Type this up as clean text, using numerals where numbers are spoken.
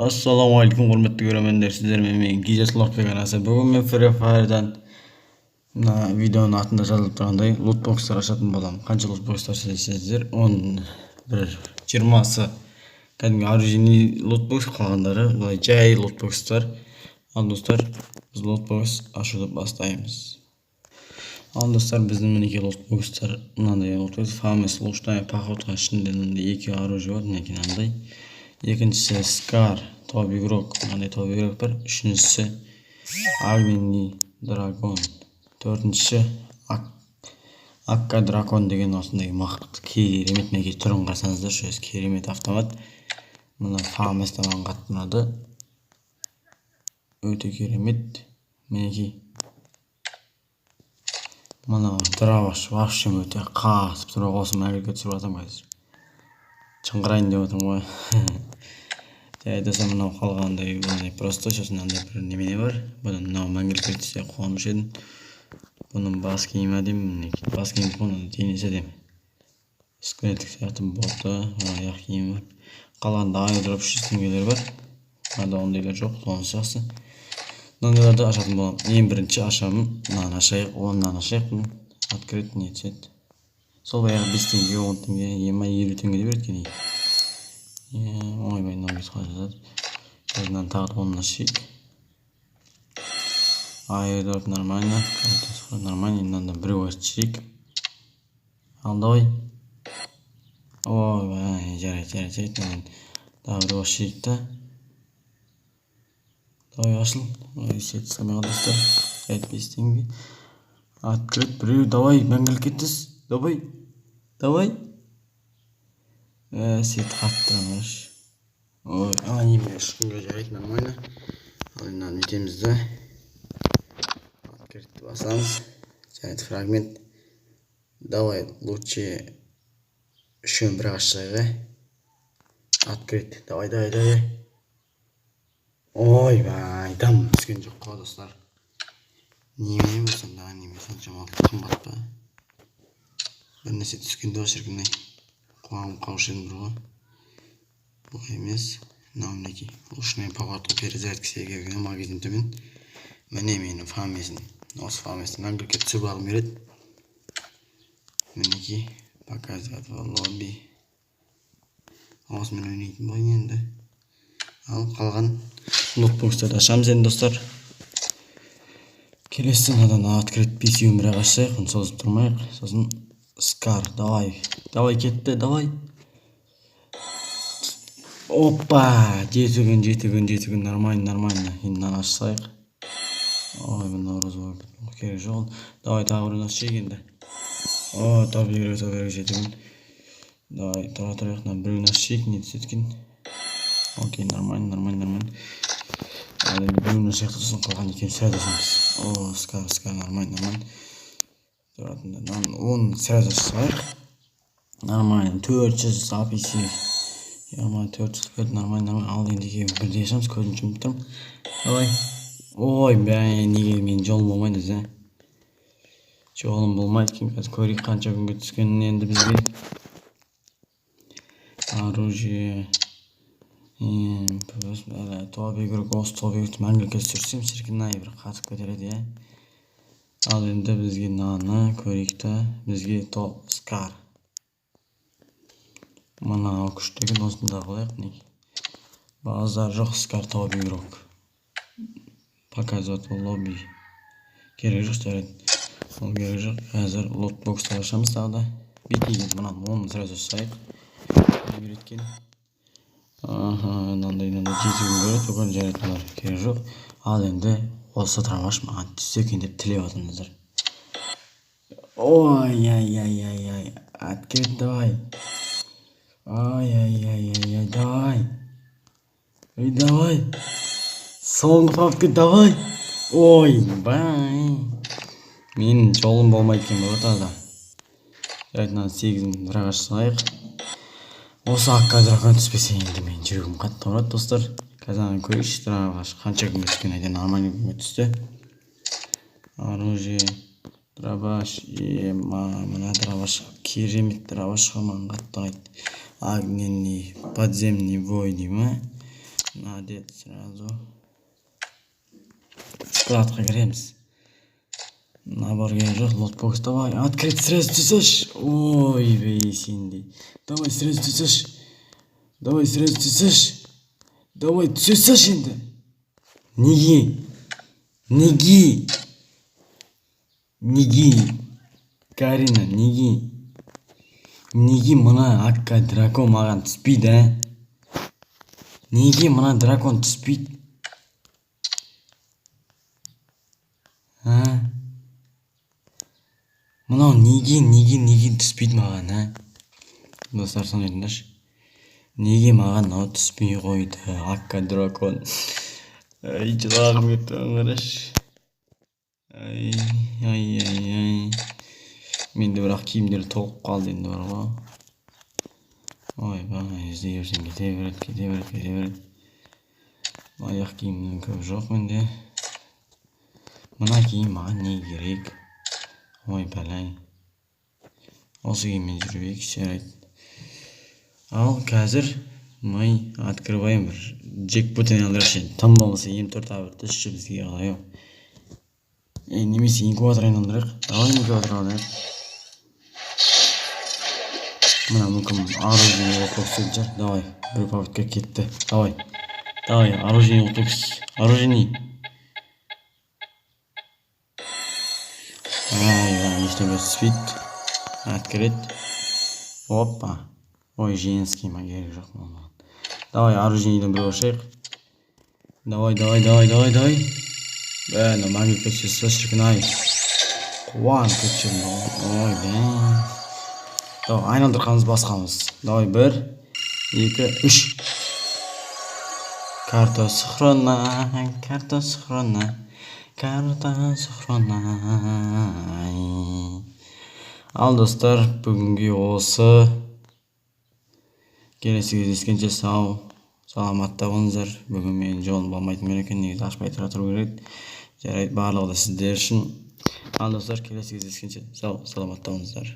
Ассалаумағалейкум, құрметті көрермендер! Сіздермен мен, Гиза Локбек арнасы. Бүгін мен Free Fire'дан мына видеоның атында жазылып тұрғандай лутбокстар ашатын боламын. Қанша лутбокстар десеңіздер, 11, 20-сы кәдімгі оружейный лутбокс, қалғандары былай жай лутбокстар. Ал, достар, біз лутбокс ашуды бастаймыз. Ал, достар, біздің, мінекей, лутбокстар мынандай. Лутбокс ФАМС лучшая походка, ішінде мынандай екі оружие бар, мінекей, мынандай. Екіншісі Скар топ игрок, мынандай топ игрок бар. Үшіншісі Огненный дракон, төртіншісі Акка дракон деген осындай мықты, керемет. Мінекей, түрін қарасаңыздаршы өзі, керемет автомат. Мына ФАМС та маған қатты ұнады, өте керемет. Мінекей, мына дробаш вообще өте қатып тұр ғой. Осы мәңгілікке түсіріп жатырмын, қазір шыңғырайын деп отырмын ғой. Жай айтсам, мынау қалғандай мынандай простой. Сосын мынандай бір немене бар. Бұны, мынау мәңгілікке түссе, қуанушы едім. Бұның бас киімі әдемі, мінекей, бас киім, бұның денесі әдемі, скелеттік сияқты боты, аяқ киімі бар. Қалғанда айдроп 300 теңгелер бар, мынада ондайлар жоқ, сонысы жақсы. Мынандайларды ашатын боламын. Ең бірінші ашамын, мынаны ашайық, мынаны ашайық. Открыть. Не түседі? Сол баяғы 5 теңге, 10 теңге, ема, 50 теңге де береді екен. Ойбай, мынау бүйтіп қалай жазады? Қазір мынаны тағы да онын ашайық. Аирдроп нормально, нормально. Мынаны біреу ашайық. Ал, давай. Ойбай, жарайды, жарайды, жарайды. Мынаны тағы біреу ашайық та. Давай, ашыл. Ой, свет салмай қалды, достар. Жарайды, 5 теңге. Открыть. Біреу, давай, мәңгілікке түс. Давай, давай. Свет қатты тұр. Ой, а, немене, 3 күнге, жарайды, нормально. Ал енді мынаны бүйтеміз да, открыть басамыз. Жарайды, фрагмент. Давай, лучше үшеуін бір ақ ашсақ, иә. Открыть. Давай, давай, давай. Ойбай, дым түскен жоқ қой, достар. Немене бұл сонда? Неме, соншама қымбат па? Бір нәрсе түскенде ғой, шіркін ай, қуанып қалушы едім бір ғой. Бұл емес, мынау, мінекей, ручной поворот, перезарядкасы келген, магазин төмен. Міне, менің ФАМС-ім. Осы ФАМС-ті мәңгілікке түсіріп алғым келеді. Мінекей, показывать в лобби. Осымен ойнайтын болайын енді. Ал қалған лутбокстарды ашамыз енді, достар. Келесі мынадан открыть, бесеуін бір ақ ашсайық, оны созып тұрмайық. Сосын Скар, давай, давай, кетті, давай. Опа, 7 күн, 7 күн, 7 күн, нормально, нормально. Енді мынаны ашсайық. Ой, мынау розовый керек жоқ. Давай, тағы біреуін ашайық енді. О, топ игрок, топ игрок, 7 күн. Давай, тұра тұрайық, мына біреуін ашайық, не түседі екен? Окей, нормально, нормально, нормально. Ал енді біреуін ашайық та, сосын қалған екеуін сразу ашамыз. О, Скар, Скар, нормально, нормально. Тұратында мынаны оны сразу ашсайық. Нормально, 400 апс. Ема, 400 берді, нормально, нормально. Ал енді екеуін бірдей ашамыз, көзін жұмып тұрмын. Давай. Ой, бә, неге менің жолым болмайды өзі? Жолым болмайды екен. Қазір көрейік қанша күнге түскенін енді бізге. Оружие. Топ игрок, осы топ игрокты мәңгілікке түсірсем, шіркін ай, бір қатып кетер еді, иә. Ал енді бізге мынаны көрейік та, бізге топ Скар. Мынау күшті екен, осында қылайық, мінекей. Базар жоқ, Скар топ игрок. Показывать в лобби. Керек жоқ, жарайды. Ол керек жоқ. Қазір лутбокстар ашамыз тағы да. Бүйтейік, мынаны онын сразу ашайық. Не береді екен? Аха, мынандай, мынандай, 7 күн береді бүкіл, жарайды, мыналар керек жоқ. Ал енді осы дробаш маған түссе екен деп тілеп жатырмыздар. Ой, ай, ай, ай, ай, открыть, давай. Ай, ай, ай, ай, ай, давай. Ой, давай. Соңғы попытка, давай. Ойбай. Менің жолым болмайды екен ғой таза. Жарайды, мынаны сегізін бір ақ ашсайық. Осы Акка дракон түспесе, енді менің жүрегім қатты ауырады, достар. Қазір аны көрейікші, дробаш қанша күнге түскен екен? Нормальный күнге түсті. Оружие, дробаш, ема, мына дробаш керемет дробаш қой, маған қатты ұнайды. Огненный, подземный бой дей ма? Надеть сразу. Складқа кіреміз. Набор керек жоқ, лутбокс давай. Открыть сразу түсеші. Ойбей, сендей. Давай сразу түсеші. Давай сразу түсеші. Давай түсе енді. Неге? Неге? Неге? Карина, неге? Неге мына акка дракон маған түспейді, ә? Неге мына дракон түспейді? А? Мынау неге, неге, неге түспейді маған, ә? Достар, соны айтыңдаршы. Неге маған мынау түспей қойды, акка дракон? Ай, жылағым келіп тұр, қарашы. Ай, ай, ай, ай. Менде бірақ киімдер толып қалды енді бар ғой. Ойбай, іздей берсең кете береді, кете береді, кете береді. Аяқ киімнің көп жоқ менде. Мына киім маған не керек? Ой, бәләй. Осы киіммен жүрейік, жарайды. Ал қазір мы открываем бір джекпот айналдырайықшы енді. Тым болмаса М4 А1 түсші бізге, қалай ау? Ей, немесе инкубатор айналдырайық. Давай инкубатор алайық. Мына мүмкін оружие лутбокс түсетін шығар. Давай, бір попытка кетті. Давай. Давай, оружие лутбокс. Оружие. Ай, ештеңе түспейді. Открыть. Опа. Ой, женский ма, керек жоқ маған. Давай, оружиеден біреу ашайық. Давай, давай, давай, давай, давай. Бә, мына магнитке түсе шіркін ай. Қуанып кетіп жүрмін ғой. Ой, бә. Давай, айналдырғанымыз басқамыз. Давай, 1, 2, 3. Карта схрона, карта схрона, карта схрона. Ал достар, бүгінге осы. Келесі кездескенше сау, саламатта болыңыздар. Бүгін менің жолым болмайтын екен, негізі ашпай тұра тұру керек. Жарайды, барлығы да сіздер үшін. Ал достар, келесі кездескенше сау, саламатта болыңыздар.